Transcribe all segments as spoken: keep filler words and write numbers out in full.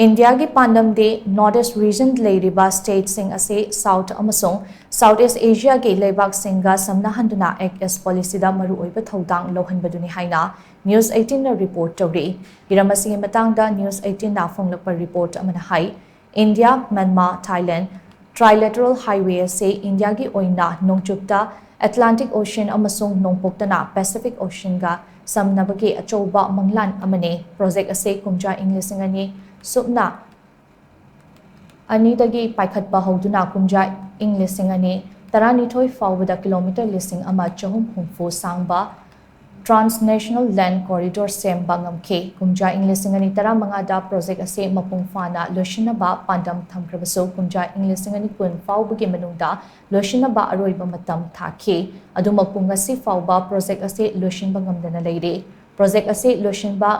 ꯏꯟꯗꯤꯌꯥꯒꯤ ꯄꯥꯟꯗꯝꯗꯤ North East Region ꯂꯩꯔꯤꯕ stateꯁꯤꯡ ꯑꯁꯤ South ꯑꯃꯁꯨꯡ South East Asiaꯒꯤ ꯂꯩꯕꯥꯛꯁꯤꯡꯒ ꯁꯝꯅꯍꯟꯗꯨꯅ Act East Policyꯗ ꯃꯔꯨꯑꯣꯏꯕ ꯊꯧꯗꯥꯡ ꯂꯧꯍꯟꯕꯗꯨꯅꯤ ꯍꯥꯏꯅ News eighteenꯅ report ꯇꯧꯔꯤ꯫ ꯍꯤꯔꯝ ꯑꯁꯤꯒꯤ ꯃꯇꯥꯡꯗ News eighteenꯅ ꯐꯣꯡꯂꯛꯄ report ꯑꯃꯅ ꯍꯥꯏ, India, Myanmar, Thailand trilateral highway ꯑꯁꯤ ꯏꯟꯗꯤꯌꯥꯒꯤ ꯑꯣꯏꯅ ꯅꯣꯡꯆꯨꯞꯇ Atlantic Ocean ꯑꯃꯁꯨꯡ ꯅꯣꯡꯄꯣꯛꯇꯅ Pacific Oceanꯒ ꯁꯝꯅꯕꯒꯤ ꯑꯆꯧꯕ ꯃꯪꯂꯥꯟ ꯑꯃꯅꯤ꯫ Project ꯑꯁꯤ ꯀꯨꯝꯖꯥ ꯏꯪ ꯂꯤꯁꯤꯡ ꯑꯅꯤ ꯁꯨꯞꯅ ꯑꯅꯤꯗꯒꯤ ꯄꯥꯏꯈꯠꯄ ꯍꯧꯗꯨꯅ ꯀꯨꯝꯖꯥ ꯏꯪ ꯂꯤꯁꯤꯡ ꯑꯅꯤ ꯇꯔꯥꯅꯤꯊꯣꯏ ꯐꯥꯎꯕꯗ kilometre ꯂꯤꯁꯤꯡ ꯑꯃ ꯆꯍꯨꯝ ꯍꯨꯝꯐꯨ ꯁꯥꯡꯕ transnational land corridor ꯁꯦꯝꯕ ꯉꯝꯈꯤ꯫ ꯀꯨꯝꯖꯥ ꯏꯪ ꯂꯤꯁꯤꯡ ꯑꯅꯤ ꯇꯔꯥꯃꯉꯥꯗ project ꯑꯁꯤ ꯃꯄꯨꯡ ꯐꯥꯅ ꯂꯣꯏꯁꯤꯟꯅꯕ ꯄꯥꯟꯗꯝ ꯊꯝꯈ꯭ꯔꯕꯁꯨ, ꯀꯨꯝꯖꯥ ꯏꯪ ꯂꯤꯁꯤꯡ ꯑꯅꯤ ꯀꯨꯟ ꯐꯥꯎꯕꯒꯤ ꯃꯅꯨꯡꯗ ꯂꯣꯏꯁꯤꯟꯅꯕ ꯑꯔꯣꯏꯕ ꯃꯇꯝ ꯊꯥꯈꯤ꯫ ꯑꯗꯨꯃꯛꯄꯨ, ꯉꯁꯤ ꯐꯥꯎꯕ project ꯑꯁꯤ ꯂꯣꯏꯁꯤꯟꯕ ꯉꯝꯗꯅ ꯂꯩꯔꯤ꯫ Project ꯑꯁꯤ ꯂꯣꯏꯁꯤꯟꯕ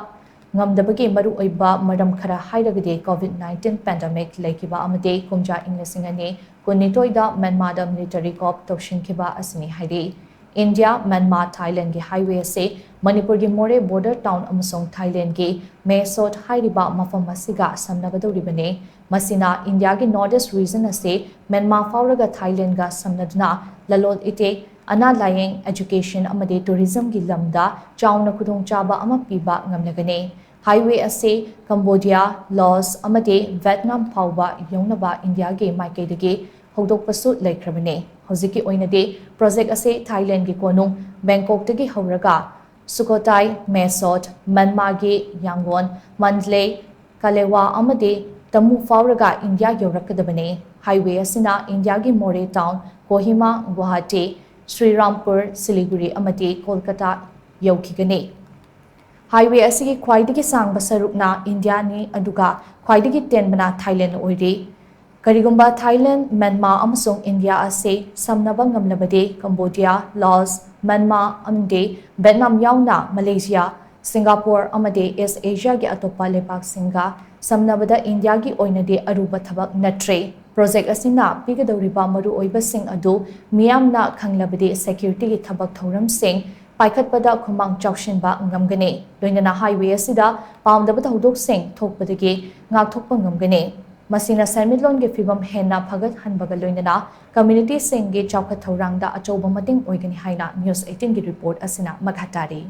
ꯉꯝꯗꯕꯒꯤ ꯃꯔꯨꯑꯣꯏꯕ ꯃꯔꯝ ꯈꯔ ꯍꯥꯏꯔꯒꯗꯤ COVID nineteen pandemic ꯂꯩꯈꯤꯕ ꯑꯃꯗꯤ ꯀꯨꯝꯖꯥ ꯏꯪ ꯂꯤꯁꯤꯡ ꯑꯅꯤ ꯀꯨꯟꯅꯤꯊꯣꯏꯗ ꯃ꯭ꯌꯥꯟꯃꯥꯔꯗ military coup ꯇꯧꯁꯤꯟꯈꯤꯕ ꯑꯁꯤꯅꯤ ꯍꯥꯏꯔꯤ꯫ ꯏꯟꯗꯤꯌꯥ, ꯃ꯭ꯌꯥꯟꯃꯥꯔ, ꯊꯥꯏꯂꯦꯟꯒꯤ highway ꯑꯁꯤ ꯃꯅꯤꯄꯨꯔꯒꯤ ꯃꯣꯔꯦ border town ꯑꯃꯁꯨꯡ ꯊꯥꯏꯂꯦꯟꯒꯤ ꯃꯦꯁꯣꯠ ꯍꯥꯏꯔꯤꯕ ꯃꯐꯝ ꯑꯁꯤꯒ ꯁꯝꯅꯒꯗꯧꯔꯤꯕꯅꯤ꯫ ꯃꯁꯤꯅ ꯏꯟꯗꯤꯌꯥꯒꯤ North East Region ꯑꯁꯤ ꯃ꯭ꯌꯥꯟꯃꯥꯔ ꯐꯥꯎꯔꯒ ꯊꯥꯏꯂꯦꯟꯒ ꯁꯝꯅꯗꯨꯅ ꯂꯂꯣꯟ ꯏꯇꯤꯛ, ꯑꯅꯥ ꯂꯥꯌꯦꯡ, education ꯑꯃꯗꯤ tourismꯒꯤ ꯂꯝꯗ ꯆꯥꯎꯅ ꯈꯨꯗꯣꯡꯆꯥꯕ ꯑꯃ ꯄꯤꯕ ꯉꯝꯂꯒꯅꯤ꯫ Highway ꯑꯁꯤ ꯀꯝꯕꯣꯗꯤꯌꯥ, ꯂꯥꯑꯣꯁ ꯑꯃꯗꯤ ꯚꯤꯌꯦꯠꯅꯥꯝ ꯐꯥꯎꯕ ꯌꯧꯅꯕ ꯏꯟꯗꯤꯌꯥꯒꯤ ꯃꯥꯏꯀꯩꯗꯒꯤ ꯍꯧꯗꯣꯛꯄꯁꯨ ꯂꯩꯈ꯭ꯔꯕꯅꯤ꯫ ꯍꯧꯖꯤꯛꯀꯤ ꯑꯣꯏꯅꯗꯤ project ꯑꯁꯤ ꯊꯥꯏꯂꯦꯟꯒꯤ ꯀꯣꯅꯨꯡ ꯕꯦꯡꯀꯣꯛꯇꯒꯤ ꯍꯧꯔꯒ ꯁꯨꯀꯣꯇꯥꯏ, ꯃꯦꯁꯣꯠ, ꯃ꯭ꯌꯥꯟꯃꯥꯔꯒꯤ ꯌꯥꯡꯒꯣꯟ, ꯃꯟꯗꯂꯦ, ꯀꯂꯦꯋꯥ ꯑꯃꯗꯤ ꯇꯃꯨ ꯐꯥꯎꯔꯒ ꯏꯟꯗꯤꯌꯥ ꯌꯧꯔꯛꯀꯗꯕꯅꯤ꯫ Highway ꯑꯁꯤꯅ ꯏꯟꯗꯤꯌꯥꯒꯤ ꯃꯣꯔꯦ town, ꯀꯣꯍꯤꯃꯥ, ꯒꯨꯋꯥꯍꯥꯇꯤ, ꯁ꯭ꯔꯤꯔꯥꯝꯄꯨꯔ, ꯁꯤꯂꯤꯒꯨꯔꯤ ꯑꯃꯗꯤ ꯀꯣꯜꯀꯇꯥ ꯌꯧꯈꯤꯒꯅꯤ꯫ Highway ꯑꯁꯤꯒꯤ ꯈ꯭ꯋꯥꯏꯗꯒꯤ ꯁꯥꯡꯕ ꯁꯔꯨꯛꯅ ꯏꯟꯗꯤꯌꯥꯅꯤ, ꯑꯗꯨꯒ ꯈ꯭ꯋꯥꯏꯗꯒꯤ ꯇꯦꯟꯕꯅ ꯊꯥꯏꯂꯦꯟ ꯑꯣꯏꯔꯤ꯫ ꯀꯔꯤꯒꯨꯝꯕ ꯊꯥꯏꯂꯦꯟ, ꯃ꯭ꯌꯥꯟꯃꯥꯔ ꯑꯃꯁꯨꯡ ꯏꯟꯗꯤꯌꯥ ꯑꯁꯤ ꯁꯝꯅꯕ ꯉꯝꯂꯕꯗꯤ, ꯀꯝꯕꯣꯗꯤꯌꯥ, ꯂꯥꯑꯣꯁ, ꯃ꯭ꯌꯥꯟꯃꯥꯔ ꯑꯃꯗꯤ ꯚꯤꯌꯦꯠꯅꯥꯝ ꯌꯥꯎꯅ ꯃꯂꯦꯁꯤꯌꯥ, ꯁꯤꯡꯒꯥꯄꯨꯔ ꯑꯃꯗꯤ East Asiaꯒꯤ ꯑꯇꯣꯞꯄ ꯂꯩꯕꯥꯛꯁꯤꯡꯒ ꯁꯝꯅꯕꯗ ꯏꯟꯗꯤꯌꯥꯒꯤ ꯑꯣꯏꯅꯗꯤ ꯑꯔꯨꯕ ꯊꯕꯛ ꯅꯠꯇ꯭ꯔꯦ꯫ Project ꯑꯁꯤꯅ ꯄꯤꯒꯗꯧꯔꯤꯕ ꯃꯔꯨꯑꯣꯏꯕꯁꯤꯡ ꯑꯗꯨ ꯃꯤꯌꯥꯝꯅ ꯈꯪꯂꯕꯗꯤ securityꯒꯤ ꯊꯕꯛ ꯊꯧꯔꯝꯁꯤꯡ, ꯄꯥꯏꯈꯠꯄꯗ ꯈꯨꯃꯥꯡ ꯆꯥꯎꯁꯤꯟꯕ ꯉꯝꯒꯅꯤ꯫ ꯂꯣꯏꯅꯅ highway ꯑꯁꯤꯗ ꯄꯥꯝꯗꯕ ꯊꯧꯗꯣꯛꯁꯤꯡ ꯊꯣꯛꯄꯗꯒꯤ ꯉꯥꯛꯊꯣꯛꯄ ꯉꯝꯒꯅꯤ꯫ ꯃꯁꯤꯅ ꯁꯦꯟꯃꯤꯠꯂꯣꯟꯒꯤ ꯐꯤꯕꯝ ꯍꯦꯟꯅ ꯐꯒꯠꯍꯟꯕꯒ ꯂꯣꯏꯅꯅ communityꯁꯤꯡꯒꯤ ꯆꯥꯎꯈꯠ ꯊꯧꯔꯥꯡꯗ ꯑꯆꯧꯕ ꯃꯇꯦꯡ ꯑꯣꯏꯒꯅꯤ ꯍꯥꯏꯅ News eighteenꯒꯤ report ꯑꯁꯤꯅ ꯃꯈꯥ ꯇꯥꯔꯤ꯫